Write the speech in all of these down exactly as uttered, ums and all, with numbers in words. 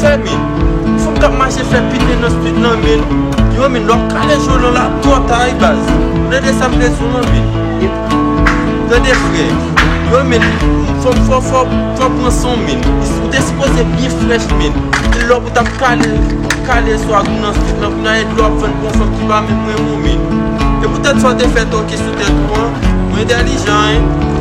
Fè min. Fanm k ap mache fè pite nan street lan, min. Yo, min, lè w ap kale jwolon la twò ta wi, baz. Ou tande sa m vle di w lan, min. Tande, frè. Yo, min, fò, fò, fò, fò pran san w, min. Ou te sipoze byen frèch, min. Lè w t ap kale, kale swa nan street lan, kounye a e dlo w ap vann pou yon fanm ki pa menm renmen w, min. E poutèt sa w te fè toke sou tèt ou an, ou entèlijan, en.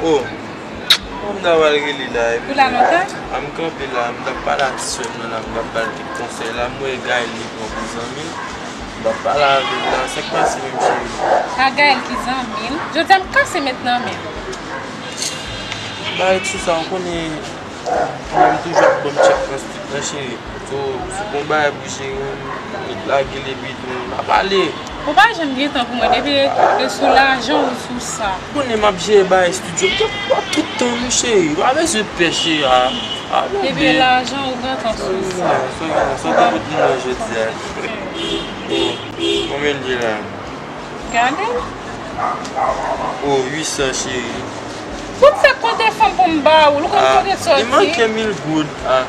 Oh, mwen m ta pral rele la epi. Ou la lontan? A, m kanpe la, m t ap pale ak ti sè m nan la, m t ap ba l kèk konsèy la, m wè Gaël li pran pou zanmi l, m t ap pale avè l la, sa k pase menm cheri? A, Gaël ki zanmi l? Jodi a m kase met nan men l. Ba ret sou sa, ou konnen. Mwen m toujou ap ban m tchèk nan street lan, cheri. So, si gon bagay pou jere, m met lage l epi tou, n a pale. Ou pa janm gen tan pou mwen, depi e sou lajan ou sou sa. Ou konnen m ap jere bagay estidyo, m gen pa tout tan non, cheri. Pa bezwen pè, cheri. A, a, depi e lajan ou gen tan sou sa. Sa gen, sa gen, sa te pot mwen jodi a. Konbyen l ye la? Gade. Oh, uit san, cheri. Pou m fè konte fanm pou m ba ou, ou konn kote l soti? Li manke mil goud. A.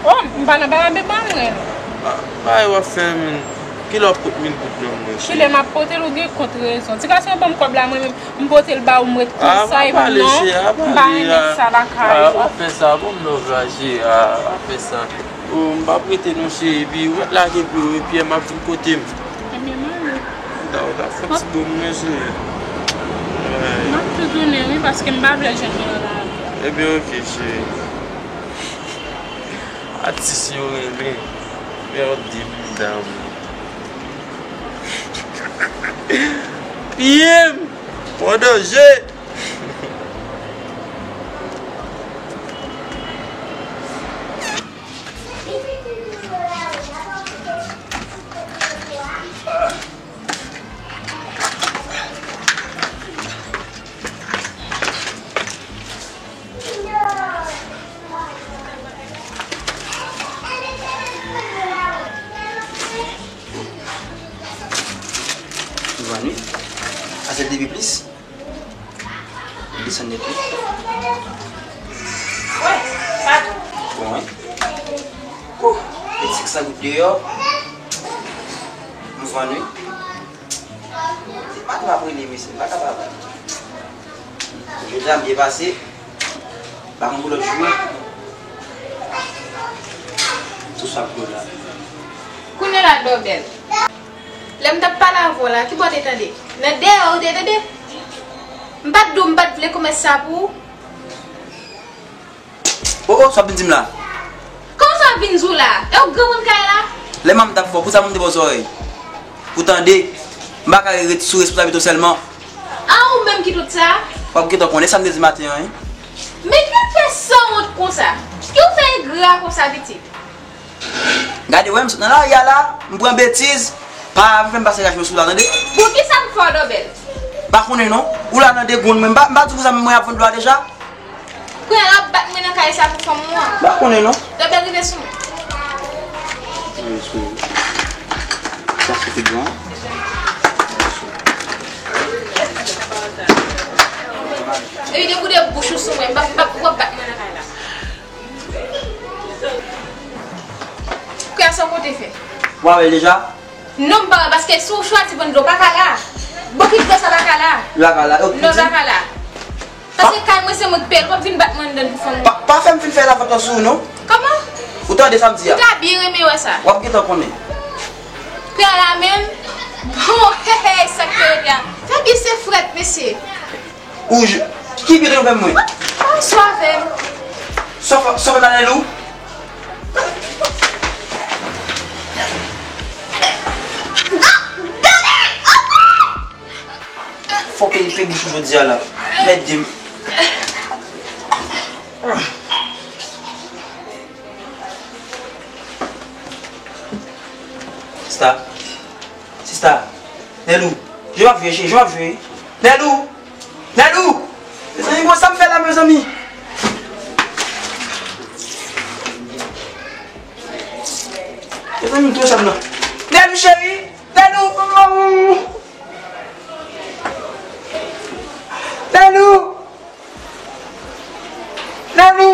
Oh, m pa nan bagay bebe mwen. A, bagay w ap fè, men. Kilè w ap pot mil goud nan mwen, cheri? Kilè m ap pote l, ou gen kont rezon. Ti gason an ban m kòb la, mwen menm, m pote l ba ou, m ret konsa, epi non, m pa renmen sa lakay ou. A, pa fè sa, ban m love la, cheri. A, pa fè sa. Oh, m p ap rete non, cheri, epi ou mèt lage pye w, epi m ap vin kote m. Ebyen, m ale. Da, ou ta fè ti bon manje. M ap tou tounen, wi, paske m pa vle jwenn nou nan lari a. Ebyen, oke, cheri. Atis yo renmen. Pèdi m dam. Pye m! Mwen danje! Ou vini? Ase depi plis? Desann nèt wi. Bon, wi. Ouh, e sèk san goud deyò. M vann wi. Se pa twò ap rele, mesye, m pa kapab. Jodi a m byen pase. Pa konn pou lòt jou. Sou sa pou la. Kounye la, Dobèl. Lè m t ap pale avè w la, ki bò w te tande? Nan dèyè w te tande? M pa t di w m pa t vle komès sa pou ou? Oh, oh, sa w ap vin di m la? Kòman sa w ap vin di w la? E w k granmoun kay la? Lè manman m t ap fè w, pou sa moun te ba w zòrèy? Pou tande, m pa ka ret sou responsablite w sèlman. A, ou menm ki tout sa? W ap gentan konnen sa m te di maten an, wi. Men ki w fè sanwont konsa? Ki w fè engra konsa, pitit? Gade, wè m sot nan lari a la, m pran betiz, pa vin fè m pase raj mwen sou la, tande? Pou kisa m fè w, Dobèl? Pa konnen non. Ou la nan degonn mwen, m pa, m pa di w pou sa mwen ap vann dlo a deja? Kounye a l ap bat mwen nan kay sa pou fanm ou an. M pa konnen non. Dobèl, rive sou mwen. Rive sou mwen. Sa se te gran. Epi depi w de bouch ou sou mwen, m pa, m pa, w ap bat mwen nan kay la. Kounya sa w konte fè? W a wè l deja? Non, m pa wè, paske si w chwazi vann dlo, pa ka la. Bokit dlo sa pa ka la. Li pa ka la, ok. Non, li pa ka la. Paske kay mwen se mwen k peye l, w ap vin bat mwen anndan pou fanm ou. Pa, pa fè m fin fè lavant lan sou ou, non. Kòman? Ou tande sa m di a? Ou ta byen renmen wè sa. W ap gentan konnen. Kounya la menm, bon, hey, hey, sa k te rete a. Fè byen se frèt, mesye. Ou j-, ki byen te fè mwen? Ou sou avè m. Sòf, sòf nan lou. Fòk li pe bouch ou jodi a la. Mèt di m. Sista. Sista. Nèlou. Je w ap jwe, je w ap jwe. Nèlou. Nèlou. Mezanmi, bon, sa m fè la, mezanmi? Zanmi m tou sa m nan. Nèlou cheri, Nèlou. Nèlou. Nèlou.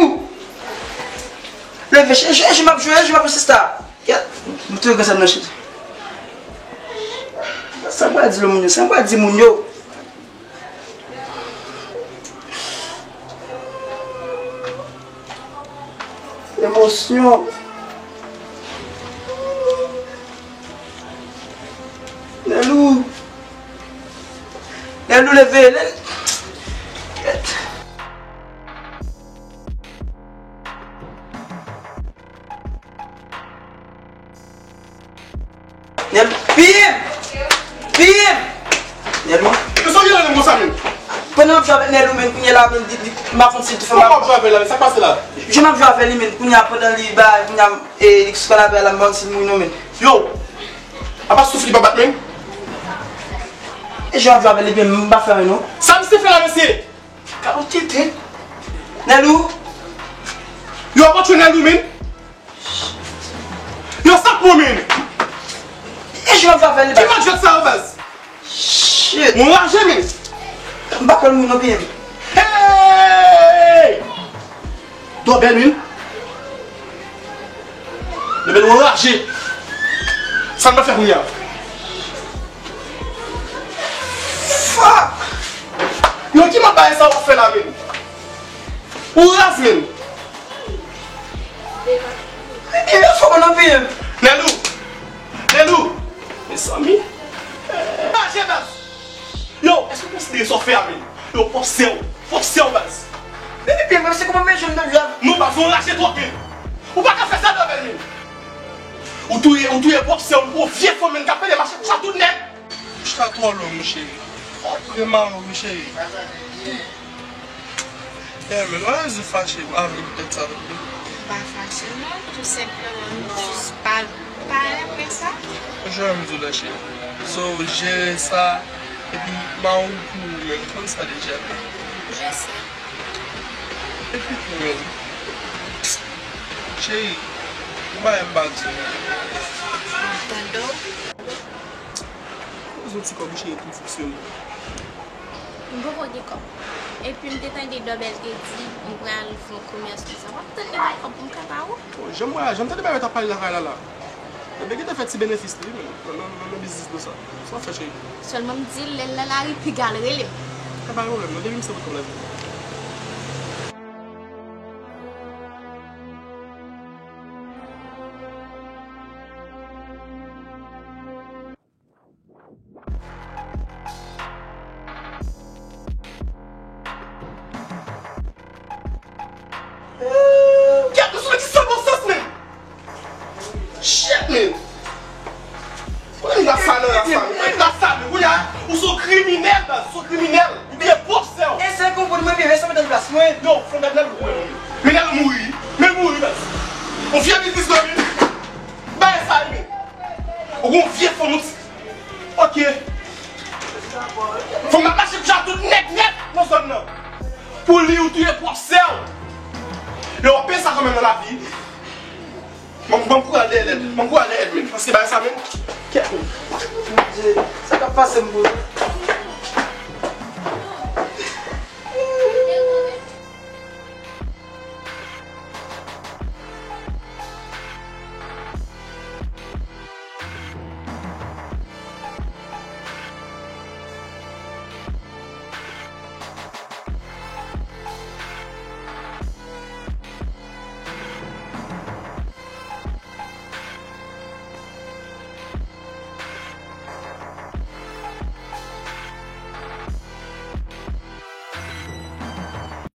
Leve, e jwe m ap jwe, e jwe m ap jwe sista. Kèt, m tou gen sa m nan cheri. Sa m pral di lòt moun yo, sa m pral di moun yo. Emosyon. Nèlou. Nèlou leve. Nèl-, Nèlou, piye m! Piye m! Nèlou. Yo, sa w gen la menm konsa menm? Pandan m ap jwe avèk Nèlou menm, kounye a la menm, li, li, m pa konn si l tou fè mal. Kòman w ap jwe avè l la? Sa k pase la? Jan m ap jwe avè li menm, kounye a pandan li bay, kounye a, e, li sou kanapè a la, m pa konn si l mouri non menm. Yo! Apa souf li pa bat menm? E jan m ap jwe avè li menm, m pa fè anyen non. Sa misye fè la, mesye? Gad yon tenten. Nèlou. Yo, ap tchwe Nèlou menm. Yo, sa k pran menm? E jwe avè li. Ki manjèt sa yo, baz? Shit. Mwen raje menm. M pa kwè l mouri non, piye m. Hey! Dòbèl menm. Dòbèl mwen raje. Sa m ap fè kounye a? Fuck! Yo, ki mòd bagay sa w ap fè la menm? Ou raz menm. Ebyen, yo fò mwen anpil. Nèlou! Nèlou! Mezanmi! Mache baz! Yo, èske w konsidere sa w fè a menm? Yo, pwòp sè w! Pwòp sè w, baz! Ebyen, men se kòman men jwenn nan la? Non, baz, ou anraje twòp menm! Ou pa ka fè sa, Dòbèl menm! Ou touye, ou touye pwòp sè w, ou vye fanm menm k ap pede mache konsa tout nèt! Chita twò lou, mon cheri. W ap pran mal, wi, cheri. Yeah, man, why is you fache avè m tèt sa, tande? M pa fache, non. Tou senpleman, m jis pa, pa renmen sa. Jan m di w la, cheri. So, jere sa, epi m a ou pou ou menm, konn sa deja. Je sais. Epi pou menm. Cheri, ou pa renmen m pa di w. M tande w. Poze yon ti kòb, cheri, pou m fonksyone. M poko gen kòb. Epi m te tande Dòbèl te di m pral fè yon komès konsa. W ap tann li bay kòb pou m ka ba ou? Bon, jan m wè a, jan m tande bagay yo t ap pale lakay la la. Dòbèl gentan fè ti benefis li, wi, nan, nan, nan, nan biznis nou sa. Sa w ap fè, cheri? Sèlman m di l, lè l nan lari, piga l rele m. E pa gen pwoblèm, non, depi m se pou kòb la vini. Gad, ou sou ti san bon sans menm. Shit, man. Ou menm la sal, la sal. Ou menm la sal, wi, a. Ou se yon kriminèl, baz. Ou se yon kriminèl. Ou touye pwòp sè w. Eseye konprann mwen byen, eseye mete nan plas mwen. Yo, fò gad nan lou mwen. Men nan lou mouri. Men mouri, baz. Yon vye biznis mwen, men. Bagay sa, men. Ou gon vye fanm, ou ti. Ok. Fanm nan mache pja tout nèt, nèt nan zòn nan. Pou li, ou touye pwòp sè w. Yo, w ap peye sa kanmenm nan lavi. Ban m, ban m kouraj dèyè lèd. Ban m kouraj dèyè lèd, men. Paske bagay sa, men. Kèt, men. Bondye, sa k ap pase m, Bondye?